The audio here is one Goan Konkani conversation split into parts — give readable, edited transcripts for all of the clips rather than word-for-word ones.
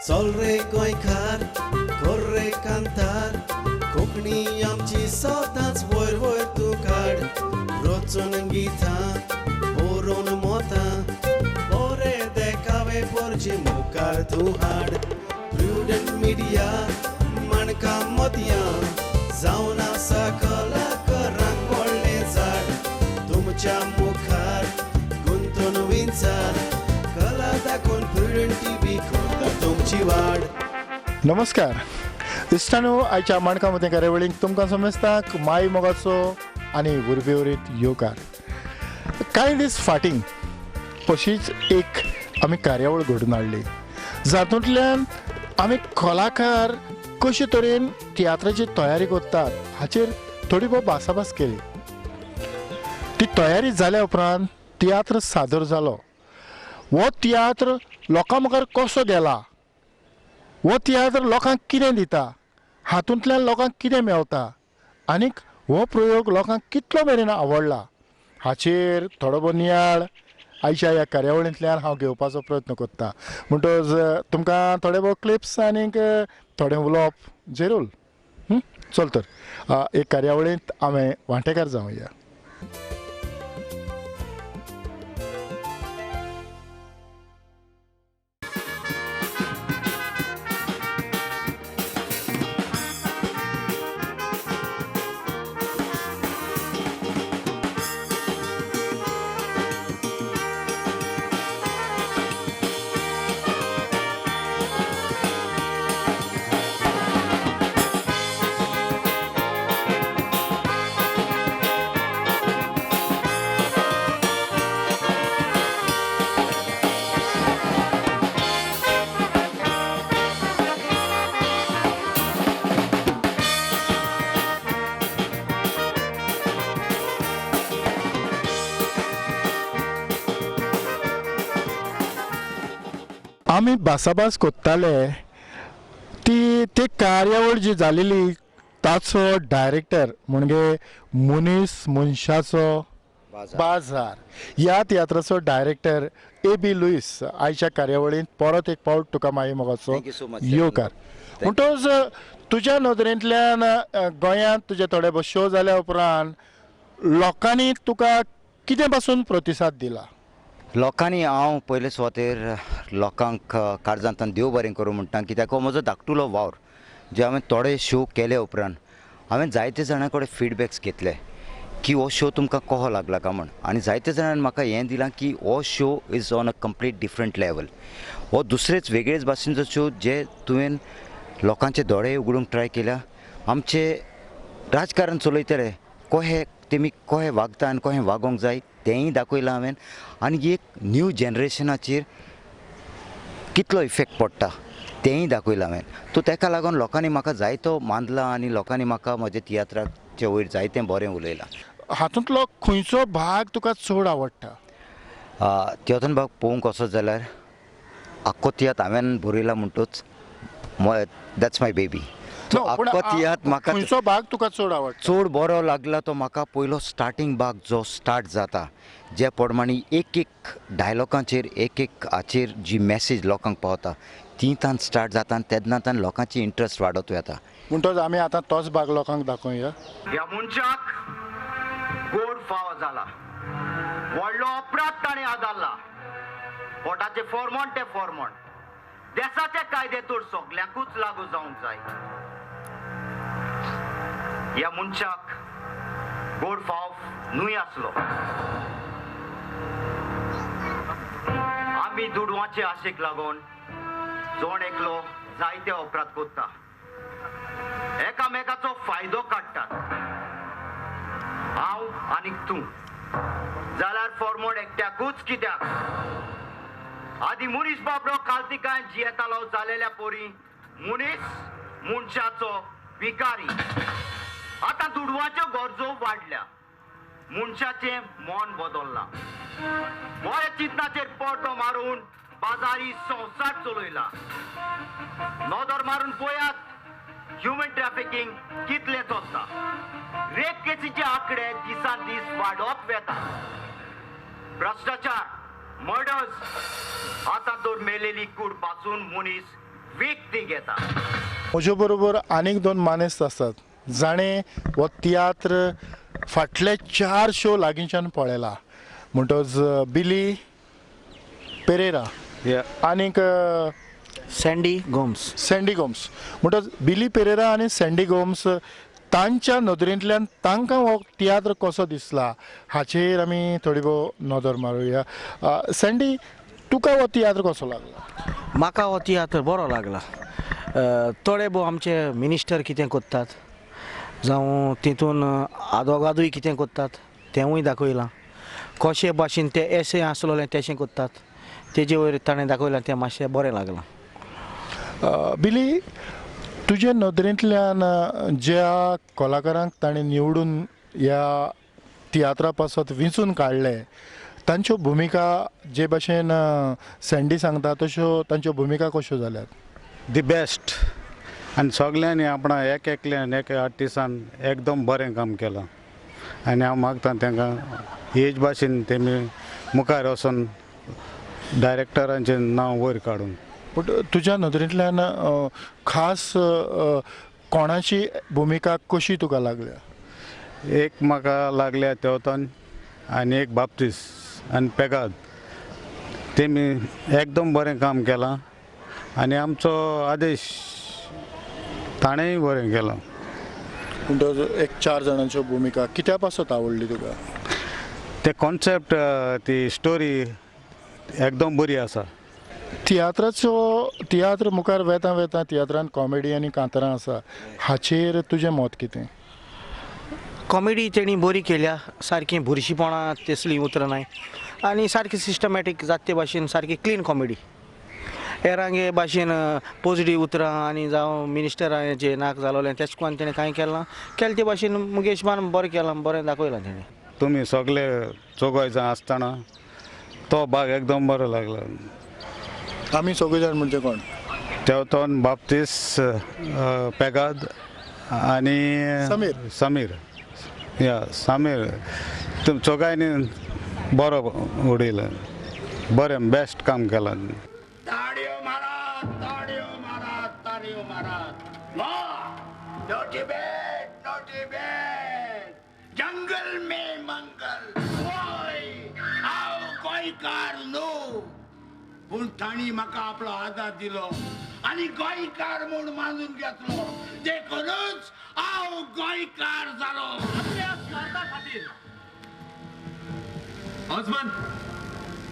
चल रे गोंयकार कर रे कांतार कोंकणी आमची सदांच वयर वयर तूं काड रचून गितां बरोवन मोतां बरे देखावे पोरचे मुखार तूं हाड प्रुडंट मिडिया माणकां मोतयां जावन आसा कलाकारांक व्हडलें झाड तुमच्या मुखार गुंतून विंचार कला दाखोवन प्रुडंट टीव्ही करता तुमची वाड. नमस्कार इश्टानो, आयच्या माणकां मदें कार्यावळीक तुमकां समेस्तांक माय मोगाचो आनी उर्बेवरीत येवकार. कांय दीस फाटीं अशीच एक आमी कार्यावळ घडोवन हाडली जातूंतल्यान आमी कलाकार कशे तरेन तियात्राची तयारी करतात हाचेर थोडी भोव भासाभास केली. ती तयारी जाल्या उपरांत तियात्र सादर जालो. हो तियात्र लोकां मुखार कसो गेला, हो तियात्र लोकांक कितें दिता, हातूंतल्यान लोकांक कितें मेवता आनीक हो प्रयोग लोकांक कितलो मेरेन आवडला हाचेर थोडो भोव नियाळ आयच्या ह्या कार्यावळींतल्यान हांव घेवपाचो प्रयत्न करता. म्हणटच तुमकां थोडे भोव क्लिप्स आनीक थोडें उलोवप जरूर. चल तर एक कार्यावळींत हांवें वांटेकार जावया. आमी भासाभास करताले ती ती कार्यावळ जी जालेली ताचो डायरेक्टर म्हणजे मनीस मनशाचो बाजार ह्या तियात्राचो डायरेक्टर ए बी लुईस आयच्या कार्यावळींत परत एक पावट तुका माई मोगाचो येवकार. म्हणटच तुज्या नदरेंतल्यान गोंयांत तुजे थोडे भोव शो जाल्या उपरांत लोकांनी तुका कितें पासून प्रतिसाद दिला? लोकांनी हांव पयले सुवातेर लोकांक काळजांतल्यान देव बरें करूं म्हणटा, कित्याक हो म्हजो धाकटुलो वावर जे हांवें थोडे शो केले उपरांत हांवें जायते जाणां कडेन फिडबॅक्स घेतले की हो शो तुमकां कसो लागला काय म्हण, आनी जायते जाणांनी म्हाका हें दिलां की हो show is on a complete different level. हो दुसरेच वेगळेच भाशेनचो शो जे तुवें लोकांचे दोळे उगडूंक ट्राय केल्या. आमचे राजकारण चलयतले कशें तेमी कशें वागता आनी कशें वागोवंक जाय तेंय दाखयलां हांवें, आनी एक न्यू जनरेशनाचेर कितलो इफेक्ट पडटा तेंय दाखयलां हांवें. सो ताका लागून लोकांनी म्हाका जायतो मानला आनी लोकांनी म्हाका म्हज्या तियात्राचे वयर जायतें बरें उलयलां. हातूंतलो खंयचो भाग तुका चड आवडटा? तियात्रान भाग पळोवंक वचत जाल्यार आख्खो तियात्र हांवें बरयला म्हणटूच that's my baby. आख्खो तियात्र म्हाका खंयचो भाग तुका चड आवडटा? चड बरो लागला तो म्हाका पयलो स्टार्टींग भाग जो स्टार्ट जाता जे प्रमाणे एक एक डायलॉगाचेर एक एक हाचेर जी मॅसेज लोकांक पावता ती तान स्टार्ट जाता आनी तेन्ना तान लोकांची इंट्रस्ट वाडत वता. म्हणटच आमी आतां तोच भाग लोकांक दाखोवया. ह्या मनशाक गोड फाव जाला, व्हडलो अपराध ताणें आदारला, पोटाचें फॉर्मोण तें फॉर्मोण, देसाचे कायदे तर सगल्यांकूच लागू जावंक जाय. ह्या मनशाक गोड फाव न्हय आसलो. आमी दुडवाचे आशेक लागून जण एकलो जायते अपराध करता, एकामेकाचो फायदो काडटात. हांव आनी तूं जाल्यार फॉर्मोड एकट्याकूच कित्याक? आदी मनीस बाबडो कालतिकाय जियेतालो जालेल्या पोरी मनीस मनशाचो भिकारी. आतां दुडवाच्यो गरजो वाडल्या, मनशाचें मन बदल्लां, बऱ्या चिंतनाचेर पड्डो मारून बाजारी संवसार चलयला. नदर मारून पळयात ह्युमन ट्रॅफिकींग कितलें चलता, रेप केसीचे आंकडे दिसान दीस वाडत वेता, भ्रश्टाचार, मर्डर्स, आतां तर मेलेली कूड पासून मनीस विकती घेता. म्हजे बरोबर आनीक दोन मानेस्त आसात जाणें हो तियात्र फाटले 4 शो लागींच्यान पळयला. म्हणटच बिली पेरेरा आनीक सँडी गोम्स. सँडी गोम्स. म्हणटच बिली पेरेरा आनी सँडी गोम्स तांच्या नदरेंतल्यान तांकां हो तियात्र कसो दिसला हाचेर आमी थोडी भोव नदर मारुया. सँडी, तुका हो तियात्र कसो लागला? म्हाका हो तियात्र बरो लागला. थोडे भोव आमचे मिनिस्टर कितें करतात जावं तितून आदोगादूय कितें करतात तेंवूय दाखयलां. कशे भाशेन ते एसे आसलोले तेशें करतात तेजे वयर ताणें दाखयलां, तें मातशें बरें लागलां. बिली, तुजे नदरेंतल्यान ज्या कलाकारांक ताणें निवडून ह्या तियात्रा पासत विंचून काडले तांच्यो भुमिका जे भाशेन सँडी सांगता तश्यो तांच्यो भुमिका कश्यो जाल्यात? The best. आनी सगल्यांनी आपणा एक एकल्यान एक आर्टिस्टान एकदम बरें काम केलां आनी हांव मागता तांकां हेच भाशेन तेमी मुखार वचून डायरेक्टरांचें नांव वयर काडून. पूण तुज्या नदरेंतल्यान खास कोणाची भुमिका कशी तुका लागल्या? एक म्हाका लागल्या तेवतान आनी एक बाप्तीस आनी पेगाद, तेमी एकदम बरें काम केलां आनी आमचो आदेश ताणेंय बरें केलां. म्हणटच एक 4 जाणांच्यो भुमिका कित्या पासत आवडली तुका? ते कॉन्सेप्ट, ती स्टोरी एकदम बरी आसा. तियात्राचो तियात्र मुखार वेता वेता तियात्रान कॉमेडी आनी कांतारां आसा, हाचेर तुजें मत कितें? कॉमेडी तेणी बरी केल्या, सारकी बुरशीपणां तसलीं उतरां नाय आनी सारकी सिस्टमॅटीक जाता ते भाशेन सारकी क्लीन कॉमेडी. हेरांगे भाशेन पोजडी उतरां आनी जावं मिनिस्टरांचें नाक जालोलें तेश कोन्न तेणें कांय केलें ना. केलें ते भाशेन मुकेशबान बरें केलां, बरें दाखयलां तेणें. तुमी सगले चोगय जाण आसतना तो भाग एकदम बरो लागलो. आमी सगळे जाण म्हणजे कोण? तेवतोन, बाप्तीस, पेगाद आनी समीर. समीर. या समीर, तुम चोगायनी बरो उडयलें, बरें बेस्ट काम केलां. ताळयो मारात, ताळयो मारात, ताळयो मारात. नोटी बेट, नोटी बेट, जंगल में मंगल. वय हांव गोंयकार न्हू, पूण तांणी म्हाका आपलो आदार दिलो आनी गोंयकार म्हूण मानून घेतलो, देखूनच हांव गोंयकार जालो. आपल्या स्वार्था खातीर. हजबंड,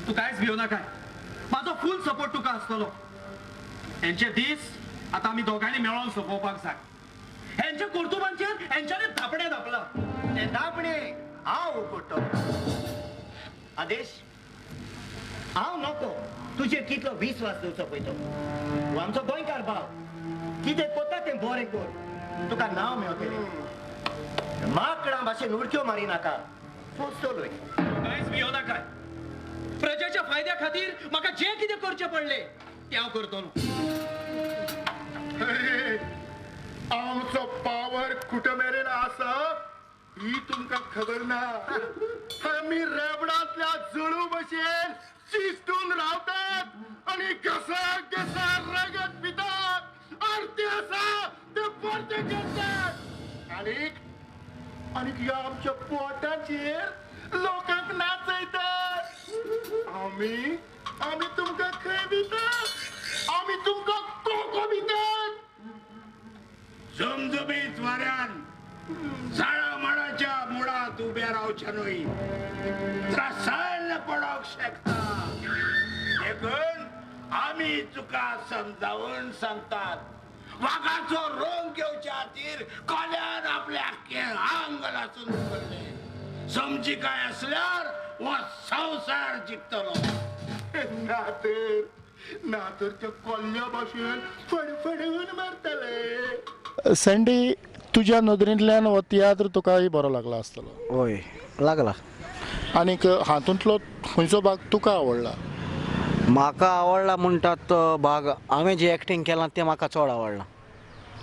तूं कांयच भियो नाका, म्हाजो फूल सपोर्ट तुका आसतलो. हेंचे दीस आतां आमी दोगांयनी मेळोन सोंपोवपाक जाय. हेंच्या कर्तुबांचेर हेंच्यांनी धापणे धापला. ते धापणे हांव उगडटलो. आदेश, हांव नको तुजेर कितलो विस्वास दवरचो पळय तो. तूं आमचो गोंयकार भाव, कितें कोता तें बरें कर, तुका नांव मेळटलें. माकडां भाशेन उडक्यो मारी नाका, पोसतलोय. कांयच भियो नाका, प्रजेच्या फायद्या खातीर म्हाका जें कितें करचें पडलें तें हांव करतलो. आमचो पावर कुठं मेरेन आसा ही तुमकां खबर ना. आमी रेबडांतल्या जळू भशेन शिस्तून रावतात आनी घसा घसा रगत पितात. आरती आसा ते परते करतात आनीक आनीक ह्या आमच्या पोटाचेर लोकांक नाचयतात. आमी आमी तुमकां खंय दितात? आमी तुमकां कोको दितात. झमझमीत वाऱ्यान झाडा माडाच्या मुळात उबे रावचे न्हय, त्रासान पडोंक शकता. देखून आमी तुका समजावन सांगतात, वागाचो रंग घेवच्या खातीर कोल्यान आपल्या आंग लासून उखल्लें. समजिकाय आसल्यार हो संवसार जिखतलो. ना तर ना तर त्या कोल्ल्या भाशेन फडफडून मारतले. सँडी, तुज्या नदरेंतल्यान हो तियात्र तुकाय बरो लागला आसतलो? हय, लागला. आनीक हातूंतलो खंयचो भाग तुका आवडला? म्हाका आवडला म्हणटात तो भाग हांवें जें एक्टींग केलां तें म्हाका चड आवडलां.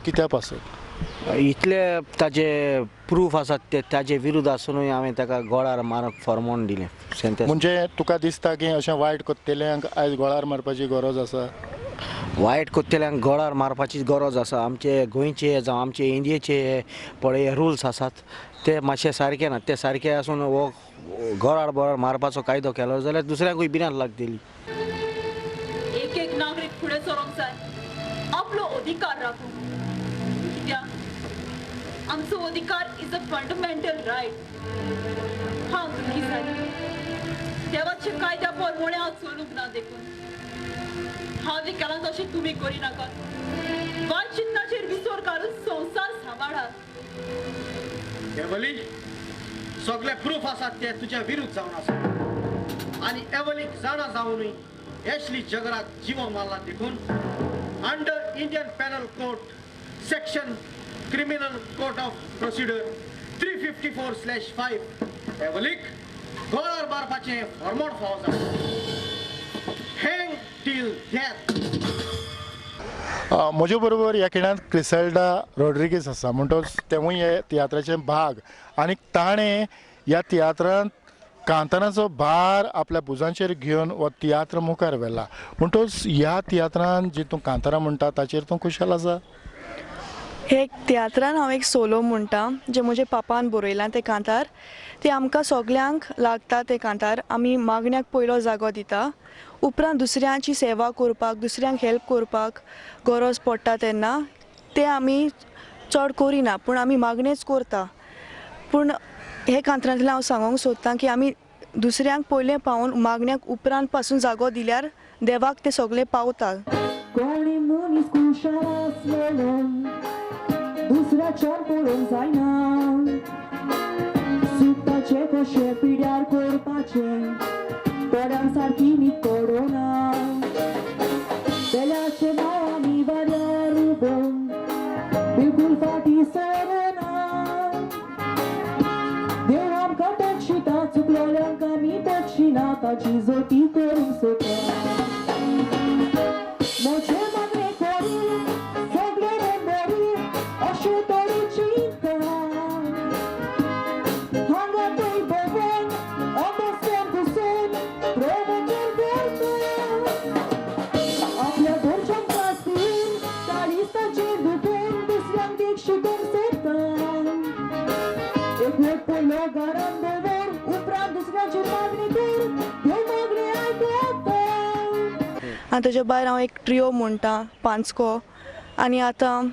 कित्या पासत? इतले ताजे प्रूफ आसात ते ताजे विरुद्ध आसुनूय हांवें ताका गोळार मारप फॉर्मोन दिलें. म्हणजे तुका दिसता की अशें वायट करतल्यांक आयज गोळार मारपाची गरज आसा? वायट कोत्तेल्यांक गळार मारपाची गरज आसा. आमचे गोंयचे जावं आमचे इंडियेचे पळय रुल्स आसात ते मातशे सारके ना, ते सारके आसून हो गळार बळार मारपाचो कायदो केलो जाल्यार दुसऱ्यांकूय भिरांत लागतली. एक एक नागरीक फुडें सरोंक जाय आपलो अधिकार राखूंक, कित्याक आमचो अधिकार is a fundamental right. हांव दुखी जाली देवाच्या कायद्या प्रमाणे हांव चलूंक ना, देखून हांव जें केलां तशें तुमी करिनाकात. वायट चिंतनाचेर विसर घालून संवसार सांबाळात. एवली सगळे प्रूफ आसात ते तुज्या विरुद्ध जावन आसा आनी एवलीक जाणा जावनूय एशली जगराक जिवो मारला, देखून under Indian Penal Code section criminal code of procedure 354/5 एवलीक गळार मारपाचें फॉर्मोड फावो जाला. Hang till death. म्हजे बरोबर ह्या खिणांत क्रिसेल्डा रॉड्रिगीस आसा, म्हणटच तेवूय हे तियात्राचे भाग आनी ताणें ह्या तियात्रांत कांताराचो भार आपल्या भुजांचेर घेवन हो तियात्र मुखार व्हेला. म्हणटच ह्या तियात्रान जी तूं कांतारां म्हणटा ताचेर तूं खुशाल आसा? हे तियात्रान हांव एक सोलो म्हणटा जें म्हज्या पापान बरयलां तें कांतार, तें आमकां सगल्यांक लागता. तें कांतार आमी मागण्याक पयलो जागो दिता, उपरांत दुसऱ्यांची सेवा करपाक, दुसऱ्यांक हेल्प करपाक गरज पडटा तेन्ना तें आमी चड करिना, पूण आमी मागणेच करता. पूण हे कांतारांतल्यान हांव सांगूंक सोदतां की आमी दुसऱ्यांक पयलें पावून मागण्याक उपरांत पासून जागो दिल्यार देवाक तें सगळें पावता. कोणी मनीस खुशाल आसलेलो दुसऱ्याच्यान पळोवंक जायना, सुताचें कशें पिड्यार करपाचें थोड्यांक सारकी न्हीद पडना, पेल्याचें नांव आमी वाऱ्यार उबोवन बिलकूल फाटीं सरना, देव आमकां तोखशिता चुकलोल्यांक आमी तोखशिना ताची जोती करूंक सोदता. म्हजें मागणें करी सगळें मन बरी अशें तरी चिंता, हांगा थंय भोंवून अभ्यास पुसून प्रवचन करता, आपल्या घरच्यांक त्रास दिवन काळिसाचेर दुखून दुसऱ्यांक देख शिकोवंक सोदता, एक वट पयलो घरान दवर उपरांत दुसऱ्याची मागणी कर, देव मागणी आयकता. आनी ताच्या भायर हांव एक ट्रियो म्हणटा पांचको, आनी आतां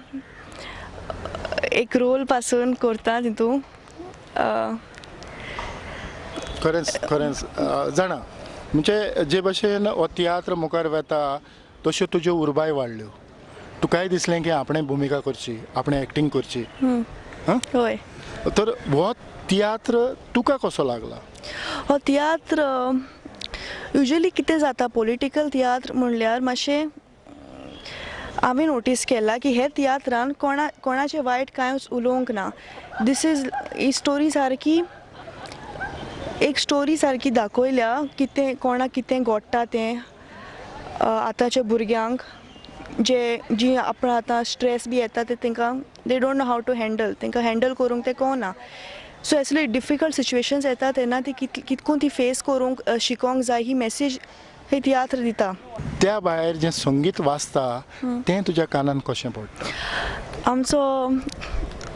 एक रोल पासून करता तितून. खरेंच खरेंच जाणा म्हणजे जे भशेन हो तियात्र मुखार वेता तश्यो तुज्यो उर्बाय वाडल्यो, तुकाय दिसलें की आपणें भुमिका करची, आपणें एक्टींग करची. हय. तर हो तियात्र तुका कसो लागला? हो तियात्र युजली कितें जाता, पॉलिटिकल तियात्र म्हणल्यार मातशें हांवें नोटीस केलां की हे तियात्रान कोणाचें वायट कांयच उलोवंक ना. This is he story सारकी एक स्टोरी सारकी दाखयल्या कितें कोणाक कितें घडटा तें आतांच्या भुरग्यांक जे जी आपण आतां स्ट्रेस बी येता ते तांकां they don't know how to handle, तांकां हँडल करूंक तें कळना. सो असले डिफिकल्ट सिच्युएशन्स येता तेन्ना ती कितकून ती फेस करूंक शिकोंक जाय ही मॅसेज हे तियात्र दिता. त्या भायर जें संगीत वाजता तें तुज्या कानान कशें पडटा? आमचो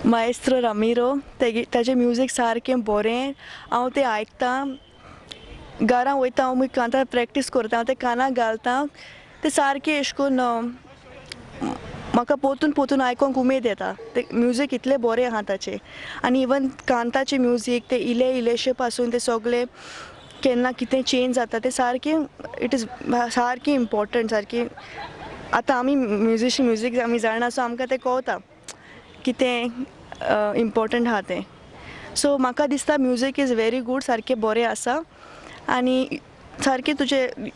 माएस्त्रो रामिरो ताजें म्युजीक सारकें बरें, हांव तें आयकतां, घरा वयता हांव मागीर कांतार प्रॅक्टीस करता, हांव तें कानाक घालता, तें सारकें एशें करून म्हाका पोतून पोतून आयकोंक उमेद येता. तें म्युजीक इतलें बरें आहा ताचें, आनी इवन कांताचें म्युजीक तें इल्लें इल्लेशें पासून तें सगळें केन्ना कितें चेंज जाता तें सारकें it is सारकें इम्पोर्टंट सारकें. आतां आमी म्युजिशन म्युजीक आमी जाणा, सो आमकां तें कळटा कितें इम्पोर्टंट आहा तें. सो म्हाका दिसता म्युजीक is very good, सारकें बरें आसा आनी सारकें तुजें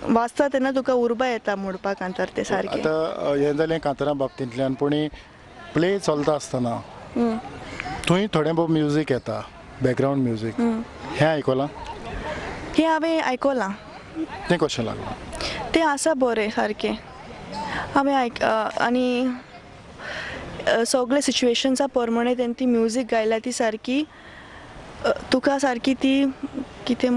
वाचता तेन्ना तुका उर्बा येता म्हणपाक कांतार तें सारकें. आतां हें जालें कांतारां बाबतींतल्यान, पूण प्ले चलता आसतना थंय थोडें भोव म्युजीक येता, बॅकग्रावंड म्युजीक, हें आयकलां? हें हांवें आयकलां. तें कशें लागलां? तें आसा बरें सारकें, हांवें आनी सगळे सिच्युएशन्सा प्रमाणे तेणी ती म्युजीक गायल्या ती सारकी तुका सारकी ती कितें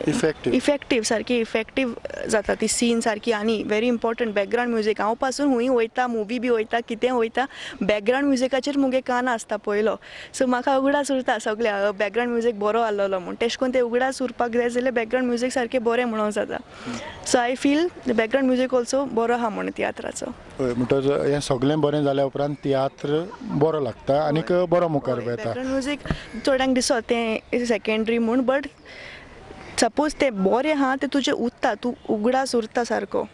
इफेक्टीव. इफेक्टीव, सारकी इफेक्टीव जाता ती सीन सारकी. आनी व्हेरी इम्पॉर्टंट बॅकग्रावंड म्युजीक. हांव पासून हुंय वयता, मुवी बी वयता, कितें वयता, बॅकग्रावंड म्युजिकाचेर मुगे कान आसता पयलो. सो म्हाका उगडास उरता सगळें, बॅकग्रावंड म्युजीक बरो आहलोलो म्हूण. तेश कोन तें उगडास उरपाक जाय जाल्यार बॅकग्रावंड म्युजीक सारकें बरें म्हणूंक जाता. So I feel the background music also बरो आहा म्हणून तियात्राचो. हय, म्हणटच हें सगळें बरें जाल्या उपरांत तियात्र बरो लागता आनीक बरो मुखार वता. बॅकग्रावंड म्युजीक चोड्यांक दिसत तें सेकेंडरी म्हूण, बट सपोज तें बरें आहा तें तुजें उरता, तूं उगडास उरता सारको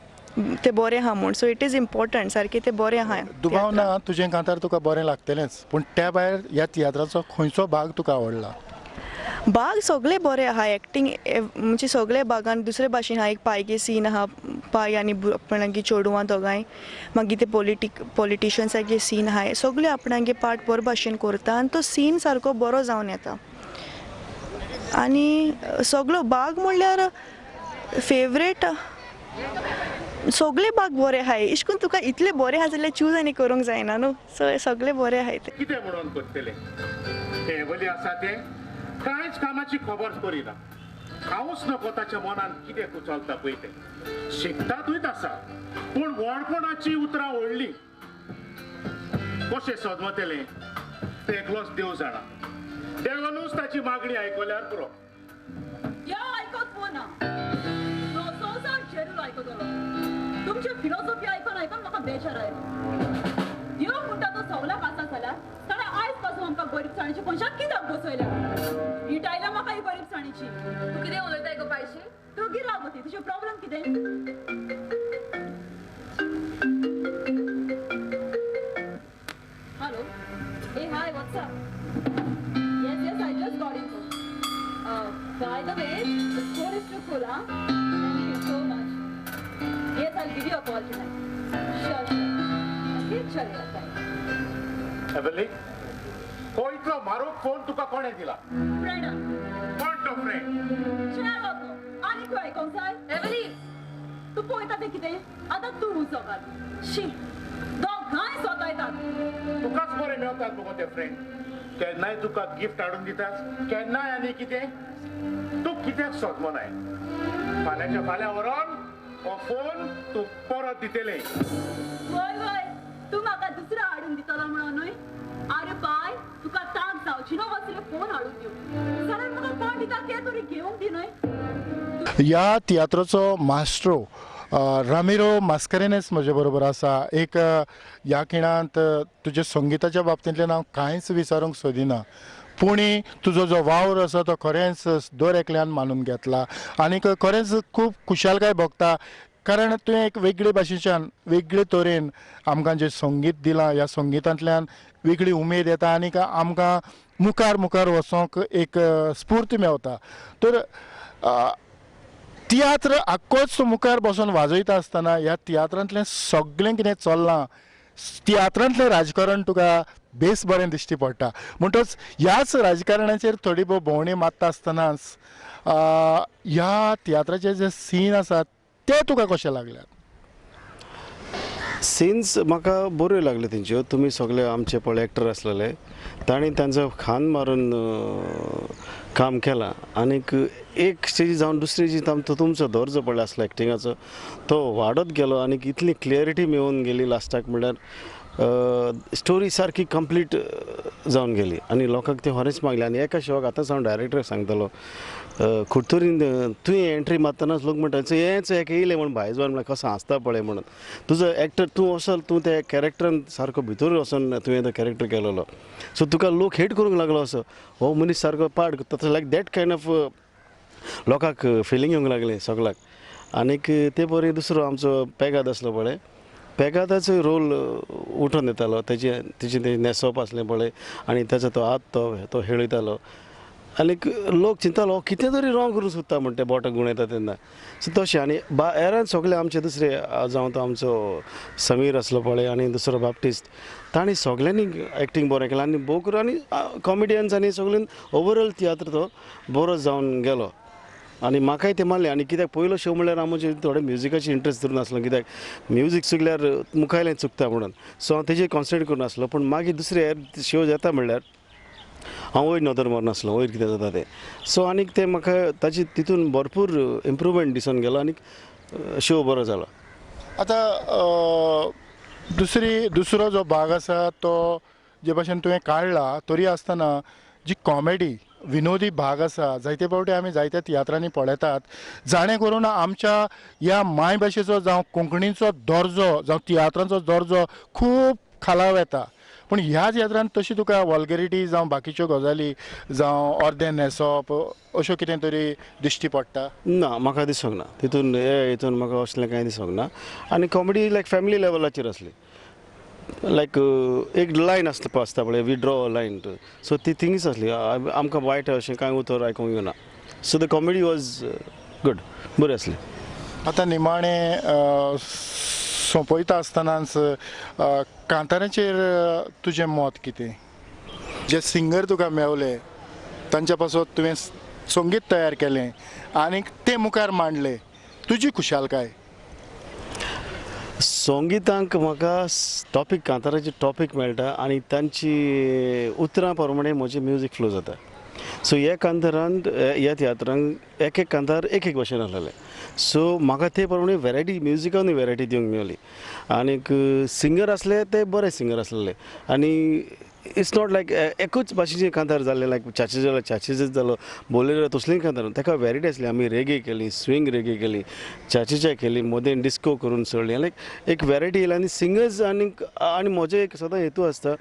तें बरें आहा म्हूण. सो it is important सारकें तें बरें आहा. दुबाव ना तुजें कांतार तुका बरें लागतलेंच, पूण त्या भायर ह्या तियात्राचो खंयचो भाग तुका आवडला? भाग सगळे बरे आहा. एक्टींग म्हणजे सगळे भागान दुसरे भाशेन आहा. एक पायगे सीन आहा, पाय आनी आपणागे चेडवां दोगांय, मागीर ते पॉलिटिशन्सागे सीन आहा, सगळे आपणागे पार्ट बरे भाशेन करता आनी तो सीन सारको बरो जावन येता. आनी सगळो भाग म्हणल्यार फेवरेट सगळे भाग बरे आहाय. अशें करून तुका इतले बरे आहा जाल्यार चूज आनी करूंक जायना न्हू. सो सगळे बरे आहाय ते. कितें म्हणून करतले ते वली आसा ते कांयच कामाची खबर करिना. हांवूच नको ताच्या मनान कितें कुचलता पळय तें. शिकतातूच आसा पूण व्हडपणाची उतरां व्हडली कशें सजमतलें तें एकलोच देव जाणा. देवानूच ताची मागणी आयकल्यार पुरो. या आयकत ना संवसार जेरूल आयकतलो. तुमची फिलॉसॉफी आयकून आयकून म्हाका बेजार आयलो. देव म्हणटा तो सगल्याक आसा जाल्यार ताणें आयज पासून आमकां गरीबसाणीची मनशाक कित्याक बसयल्या? इटायल्या म्हाका ही गरीबसाणीची. तूं कितें उलयताय गो पायशी? तूं गिराव गो ती, तुजें प्रॉब्लम कितें? Hello, hey hi, what's up? Yes, yes, I just got in. By the way, the score is too cool, huh? Thank you so much. Yes, I'll give you a call tonight. Sure, sure. Okay, चलेगा, bye. Everly, हो इतलो मारोग फोन तुका कोणें दिला? फ्रेंड. कोण तो फ्रेंड? चेरो तो. आनी खंय आयकोंक जाय? एवली, तूं पळयता तें कितें? आतां तूं उजो घाल. शी, दोगांय सोतायतात. तुकाच बरें मेवतात मगो ते फ्रेंड. केन्नाय तुका गिफ्ट हाडून दितात, केन्नाय आनी कितें. तूं कित्याक सोदमनाय? फाल्यांच्या फाल्यां व्हरोन हो फोन तूं परत दितले. वय वय, तूं म्हाका दुसरो हाडून दितलो म्हणून न्हय? आरे बाय, तुका तांक जावची ना वचले फोन हाडून दिवंक जाल्यार म्हाका कोण दिता तें तरी घेवंक दी न्हय. ह्या तियात्राचो मास्ट्रो रामिरो मास्करेन्हस म्हजे बरोबर आसा. एक ह्या खिणांत तुज्या संगिताच्या बाबतींतल्यान हांव कांयच विचारूंक सोदिना, पूण तुजो जो वावर आसा तो खरेंच दर एकल्यान मानून घेतला आनीक खरेंच खूब खुशालकाय भोगता, कारण तुवें एक वेगळे भाशेच्यान वेगळे तरेन आमकां जें संगीत दिलां, ह्या संगितांतल्यान वेगळी उमेद येता आनीक आमकां मुखार मुखार वचोंक एक स्फूर्त मेवता. तर तियात्र आख्खोच मुखार बसून वाजयता आसतना ह्या तियात्रांतलें सगळें कितें चल्लां, तियात्रांतलें राजकारण तुका बेस बरें दिश्टी पडटा. म्हणटच ह्याच राजकारणाचेर थोडी भोव भोंवडी मारता आसतनाच ह्या तियात्राचे जे सीन आसात ते तुका कशें लागल्यात? सीन्स म्हाका बऱ्यो लागल्यो तेंच्यो. तुमी सगळे आमचे पळय एक्टर आसलेले तांणी तांचो खान मारून काम केलां आनीक एक स्टेजी जावन दुसरी जी तुमचो दर्जो पळय आसलो एक्टिंगाचो तो वाडत गेलो आनीक इतली क्लियरिटी मेळून गेली लास्टाक, म्हणल्यार स्टोरी सारकी कंप्लीट जावन गेली आनी लोकांक तें खरेंच मागलें. आनी एका शोक आतांच हांव डायरेक्टराक सांगतलो, कुडतरीन तुवें एंट्री मारतनाच लोक म्हणटा हेंच एक येयलें म्हूण भायर जावन म्हणल्यार कसो हांसता पळय म्हणून. तुजो एक्टर तूं वचल, तूं त्या कॅरेक्टरान सारको भितर वचोन तुवें तो कॅरेक्टर केलेलो, सो तुका लोक हेट करूंक लागलो असो हो मनीस सारको पाड तसो, लायक that kind of लोकांक फिलींग येवंक लागलें सगळ्याक. आनीक ते परी दुसरो आमचो पेगाद आसलो पळय, पेगादाचो रोल उठोन येतालो, तेजें तेजें तें न्हेसप आसलें पळय आनी तेजो तो हात तो हेळयतालो आनीक लोक चिंतालो कितें तरी रॉंग करूंक सोदता म्हण ते बोटाक गुणयता तेन्ना. सो तशें आनी हेरान सगळे आमचे दुसरे जावं तो आमचो समीर आसलो पळय आनी दुसरो बाप्टिस्ट, तांणी सगळ्यांनी एक्टींग बरें केलें आनी भोव करून आनी कॉमेडियन्स आनी सगळ्यांनी ओवरऑल तियात्र तो बरो जावन गेलो आनी म्हाकाय तें मारलें. आनी कित्याक पयलो शो म्हणल्यार हांव म्हजे थोडे म्युजिकाची इंट्रस्ट धरून आसलो, कित्याक म्युजीक चुकल्यार मुखायलें चुकता म्हणून, सो हांव तेजेर कॉन्सन्ट्रेट करून आसलो. पूण मागीर दुसरे हेर शो येता म्हणल्यार हांव वयर नदर मारनासलो वयर कितें जाता तें. सो आनीक तें म्हाका ताची तितून भरपूर इम्प्रूवमेंट दिसून गेलो आनीक शो बरो जालो. आतां दुसरो जो भाग आसा तो जे भाशेन तुवें काडला तरी आसतना जी कॉमेडी विनोदी भाग आसा जायते फावटी आमी जायत्या तियात्रांनी पळयतात, जाणें करून आमच्या ह्या मायभाशेचो जावं कोंकणीचो दर्जो जावं तियात्रांचो दर्जो खूब खाला वता. पूण ह्या तियात्रांत तशी तुका वल्गरिटी जावं बाकीच्यो गजाली जावं अर्दें न्हेसप अश्यो कितें तरी दिश्टी पडटा? ना, म्हाका दिसूंक ना तितून, हे हितून म्हाका असलें कांय दिसूंक ना. आनी कॉमेडी लायक फॅमिली लेवलाचेर आसली, लायक एक लायन आसता आसता पळय, we draw a line, so ती थिंगूच आसली, आमकां वायट अशें कांय उतर आयकूंक येवना. So the comedy was good, बरी आसली. आतां निमाणें सोंपयता आसतनाच कांताराचेर तुजें मत कितें? जे सिंगर तुका मेवले तांच्या पासत तुवें संगीत तयार केलें आनी तें मुखार मांडलें, तुजी खुशालकाय? संगितांक म्हाका टॉपीक कांताराचे टॉपीक मेळटा आनी तांची उतरां प्रमाणे म्हजें म्युजीक फ्लो जाता. सो ह्या कांतारान ह्या तियात्रांक एक एक कांतार एक एक भाशेन आसलेलें. सो म्हाका ते प्रमाणे वेरायटी म्युजिकानूय वेरायटी दिवंक मेवली. आनीक सिंगर आसले ते बरे सिंगर आसलेले आनी it's not लायक एकूच भाशेचे कांतार जाल्ले, लायक चाचे जालो चाचेचेच जालो, बोलेरो तसलीय कांतार, ताका वेरायटी आसली. आमी रेगे केली, स्विंग रेगे केली, चाचेच्या केली, मदें डिस्को करून सोडली, लायक एक वेरायटी येयली. आनी सिंगर्स आनीक आनी म्हजें एक सदां हेतू आसता,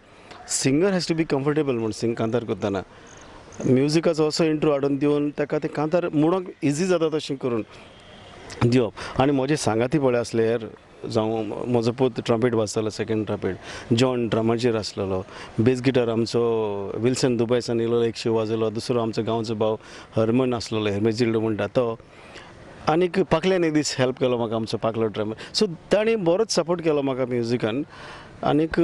singer has to be comfortable म्हूण सिंग कांतार करतना म्युजिकाचो असो इंट्रो हाडून दिवन ताका तें कांतार म्हणूंक इजी जाता तशें करून दिवप. आनी म्हजे सांगाती पळय आसले हेर, जावं म्हजो पूत ट्रम्पेट वाजतालो, सेकंड ट्रम्पेट, जॉन ड्रमाचेर आसलेलो, बेस गिटार आमचो विल्सन दुबयसान येयलो एक शो वाजयलो, दुसरो आमचो गांवचो भाव हरमन आसलेलो, हेरमेजिल्डो म्हणटा तो, आनीक पाकल्यान एक दीस हेल्प केलो म्हाका आमचो पाकलो ड्रमर. सो ताणें बरोच सपोर्ट केलो म्हाका म्युजिकान आनीक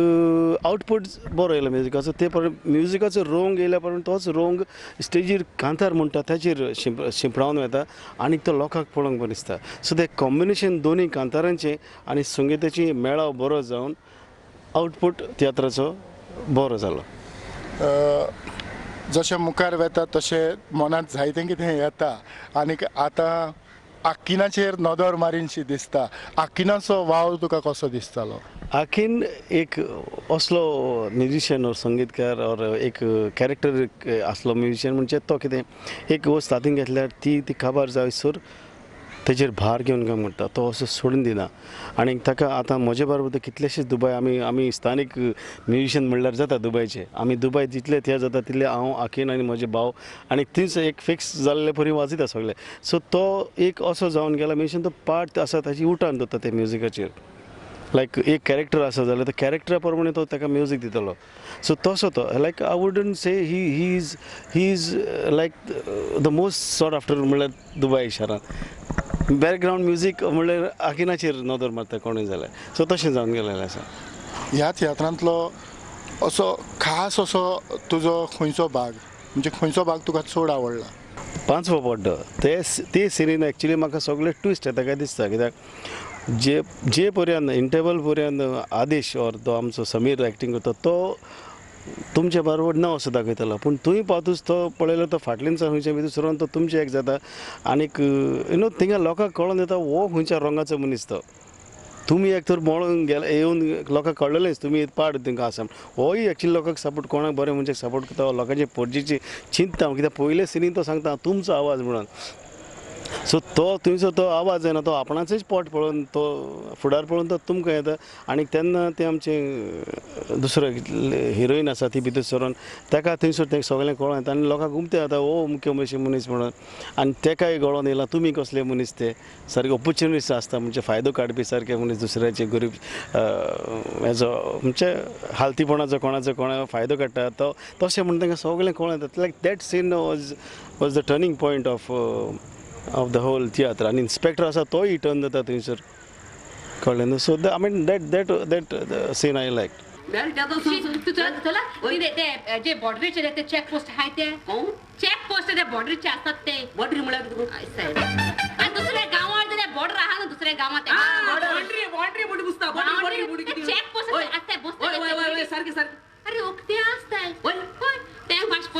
आवटपूट बरो येयलो म्युजिकाचो. ते प्रमाणे म्युजिकाचो रोंग येयल्या प्रमाणे तोच रोंग स्टेजीर कांतार म्हणटा ताचेर शिंपडावन वता आनी तो लोकांक पळोवंक बरें दिसता. सो तें कॉम्बिनेशन दोनूय कांतारांचें आनी संगिताची मेळाव बरो जावन आवटपूट तियात्राचो बरो जालो. जशें मुखार वता तशें मनांत जायतें कितें येता आनीक आतां आकिनाचेर नदर मारीनशी दिसता, आकिनाचो वावर तुका कसो दिसतालो? आकीन एक असलो म्युजिशियन और संगीतकार और एक कॅरेक्टर आसलो म्युजिशियन, म्हणजे तो कितें एक वस्त हातीन घेतल्यार ती ती काबार जायसर तेजेर भार घेवन काम करता, तो असो सोडून दिना. आनी ताका आतां म्हजे बरोबर कितलेशेच दुबय आमी आमी स्थानीक म्युजिशियन म्हणल्यार जाता दुबयचे, आमी दुबय जितले तियात्र जाता तितले हांव आकीन आनी म्हजे भाव आनी तीच एक फिक्स जाल्ले परी वाजयता सगळे. सो तो एक असो जावन गेला म्युजिशियन, तो पार्ट आसा ताची उठान दवरता ते म्युजिकाचेर, लायक एक कॅरेक्टर आसा जाल्यार त्या कॅरेक्टरा प्रमाणे तो ताका म्युजीक दितलो. सो तसो तो like I wouldn't say he is like the most sought after म्हणल्यार दुबय शारांत बॅकग्रावंड म्युजीक म्हणल्यार आकिनाचेर नदर मारता कोणूय जाल्यार. सो तशें जावन गेलेलें आसा. ह्या तियात्रांतलो असो खास असो तुजो खंयचो भाग, म्हणजे खंयचो भाग तुका चड आवडला? पांचवो पड्डो ते सिनीन एक्चुली म्हाका सगळे ट्विस्ट येता काय दिसता, कित्याक जे जे पर्यंत इंटरवल पर्यंत आदेश और तो आमचो समीर एक्टींग करता तो तुमचे बरोबर ना असो दाखयतालो, पूण थंय पावतूच तो पळयलो तो फाटल्यान खंयच्या भितर सरून तो तुमचे एक जाता आनीक you know थिंगा लोकांक कळोन येता हो खंयच्या रंगाचो मनीस तो. तुमी एक तर मळून गेले येवन लोकांक कळ्ळेलेंच तुमी एक पाड तांकां आसा, होय एक्चुली लोकांक सपोर्ट कोणाक बरें मनशाक सपोर्ट करता, लोकांचे पोरजीची चिंतता, कित्याक पयले सिनीन तो सांगता तुमचो आवाज म्हणून. सो तो थंयसर तो आवाज जायना, तो आपणाचेच पोट पळोवन तो फुडार पळोवन तो तुमकां येता. आनी तेन्ना ते आमचे दुसरो हिरोईन आसा ती भितर सरून ताका थंयसर तें सगळें कळोन येता आनी लोकांक उमतें जाता हो मुख्य अशे मनीस म्हणून, आनी तेकाय गळोन येयला तुमी कसले मनीस ते सारके ऑपोर्चुनिस्ट आसता, म्हणजे फायदो काडपी सारके मनीस दुसऱ्याचे गरीब हेजो म्हणजे हालतीपणाचो कोणाचो कोणा फायदो काडटा तो तशें म्हणून तांकां सगळें कळोन येता. Like that scene was the turning point of the whole tiatr. आनी इन्स्पेक्टर आसा तोय टर्न जाता थंयसर, कळ्ळें न्हू. So I mean that that that scene I like. जे बॉर्डरीचेर ते चेक पोस्ट आहाय ते चेक पोस्ट ते बॉर्डरीचे आसतात ते बॉर्डरी म्हळ्यार दुसऱ्या गांवांत जाल्यार बॉर्डर आहा न्हू दुसऱ्या गांवांत चेक पोस्ट आसता. अरे उक्ते आसताय तें भाशपण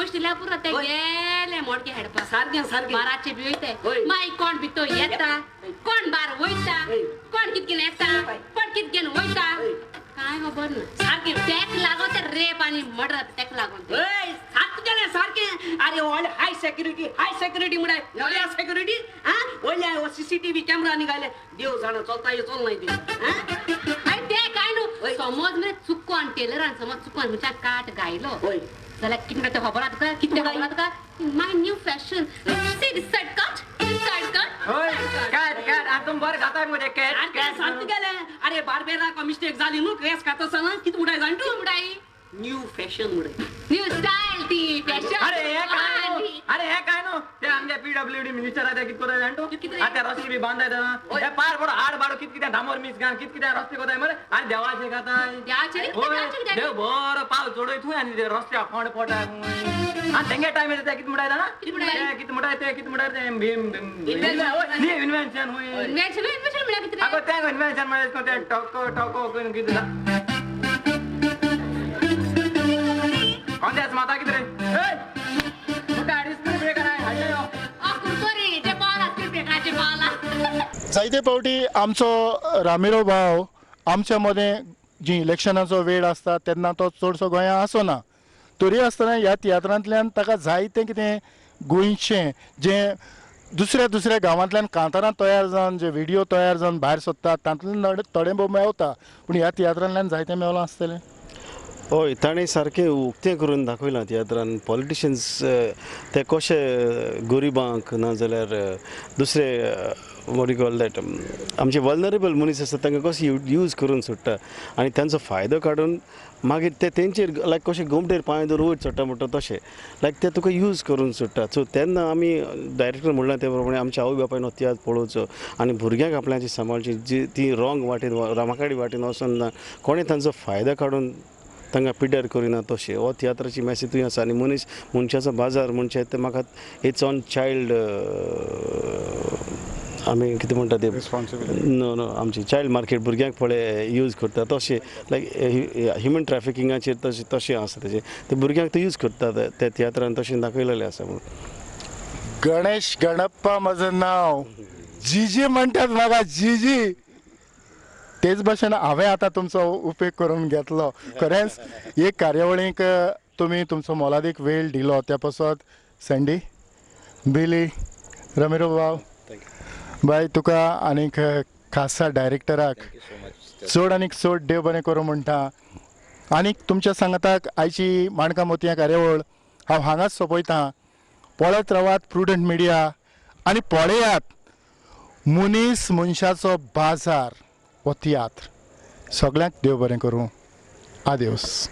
गेले मोडके हेडपा. सारकें सारकें. बाराचे बी वयते मागीर कोण भितर येता, कोण बार वयता, कोण कितकेन येता, कोण कितकेन वयता, काय खबर ना. सारकें. तेक लागोन ते रेप आनी मर्डर तेक लागोन. हय सात गेले सारकें. अरे व्हडले हाय सेक्युरिटी, हाय सेक्युरिटी म्हळ्यार व्हडल्या सेक्युरिटी. आं व्हडल्या सीसीटीव्ही कॅमेरा निघाले, देव जाणा चलता चल नाही ते. आनी ते काय न्हू, समज मरे चुकोन टेलरान समज चुकोन मनशाक काट घायलो जाल्यार कितें तें खबर आहा तुका? कितें खबर आहा तुका? My new fashion, see this side cut, this side cut. हय कॅट कॅट आतां तुमी बरें खाताय मरे कॅट. अरे सारकें गेलें. अरे बार्बेराक मिस्टेक जाली न्हू, केस खाता आसतना कितें मुडाय जाण तूं? मुडाय न्यू फॅशन मुडाय, न्यू स्टायल ती फॅशन. अरे हे काय न्हू, अरे हे काय न्हू, ते आमगे पीडब्ल्यूडी मिनिस्टर आहा ते कितें कोताय जाण तूं? आतां रस्ते बी बांदाय हे पार पडो आड बाडो कित कितें डांबर मिस घाल कित कितें रस्ते कोताय मरे. आनी देवाचे खाताय, देवाचे देव बरो पावस चडय थंय आनी ते रस्त्याक फोंड पडटाय. आनी तेंगे टायम येता ते कितें मुडाय जाणा? कितें मुडाय ते, कितें मुडाय ते इन्वेन्शन. इन्वेन्शन म्हळ्यार कितें? आगो तें इन्वेन्शन म्हळ्यार तें टोको टोको करून कितें कोण माता कितें रे? जायते फावटी आमचो रामिरो भाव आमच्या मदें जी इलेक्शनाचो वेळ आसता तेन्ना तो चडसो गोंया आसना, तरी आसतना ह्या तियात्रांतल्यान ताका जायतें कितें गोंयचें जें दुसऱ्या दुसऱ्या गांवांतल्यान कांतारां तयार जावन जे व्हिडियो तयार जावन भायर सोदतात तातूंतल्यान थोडें भोव मेवता, पूण ह्या तियात्रांतल्यान जायतें मेवलां आसतलें. हय, ताणें सारकें उक्तें करून दाखयलां तियात्रान. पॉलिटिशन्स ते कशे गरिबांक ना जाल्यार दुसरे what you call that आमचे वल्नरेबल मनीस आसता तांकां कशें यूज करून सोडटा आनी तांचो फायदो काडून मागीर ते तेंचेर लायक कशें गोमटेर पांय दवरून वयर चडटा म्हणटा तशें लायक ते तुका यूज करून सोडटा. सो तेन्ना आमी डायरेक्टर म्हणलां ते प्रमाणे आमच्या आवय बापायन हो तियात्र पळोवचो आनी भुरग्यांक आपल्याची सांबाळची, जी ती रॉंग वाटेन रामाखाडी वाटेन वचून ना कोणें तांचो फायदो काडून तांकां पिड्ड्यार करिना तशें. हो तियात्राची मॅसेजूय आसा. आनी मनीस मनशाचो बाजार म्हणचे ते म्हाका it's on child आमी कितें म्हणटा ते नो नो आमची चायल्ड मार्केट भुरग्यांक पळय यूज करता तशें लायक ह्युमन ट्रॅफिकिंगाचेर तशें तशें आसा तेजें ते भुरग्यांक ते यूज करतात ते तियात्रान तशें दाखयलेलें आसा. म्हणून गणेश गणप्पा म्हजें नांव, जीजी म्हणटात म्हाका, जीजी. तेच भाशेन हांवें आतां तुमचो उपेग करून घेतलो. खरेंच एक कार्यावळीक तुमी तुमचो मोलादीक वेळ दिलो त्या पासत सँडी, बिली, रमिरो बाब बाय तुका आनीक खासा डायरेक्टराक चड आनीक चड देव बरें करूं म्हणटा. आनीक तुमच्या सांगाताक आयची माणकां मोतयां कार्यावळ हांव हांगाच सोंपयतां. पळयत रावात प्रुडंट मिडिया आनी पळयात मनीस मनशाचो बाजार हो तियात्र. सगळ्यांक देव बरें करूं. आदेवस.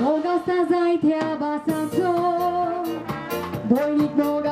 मोग आसता जायत्या भासांचो, भयणीक मोग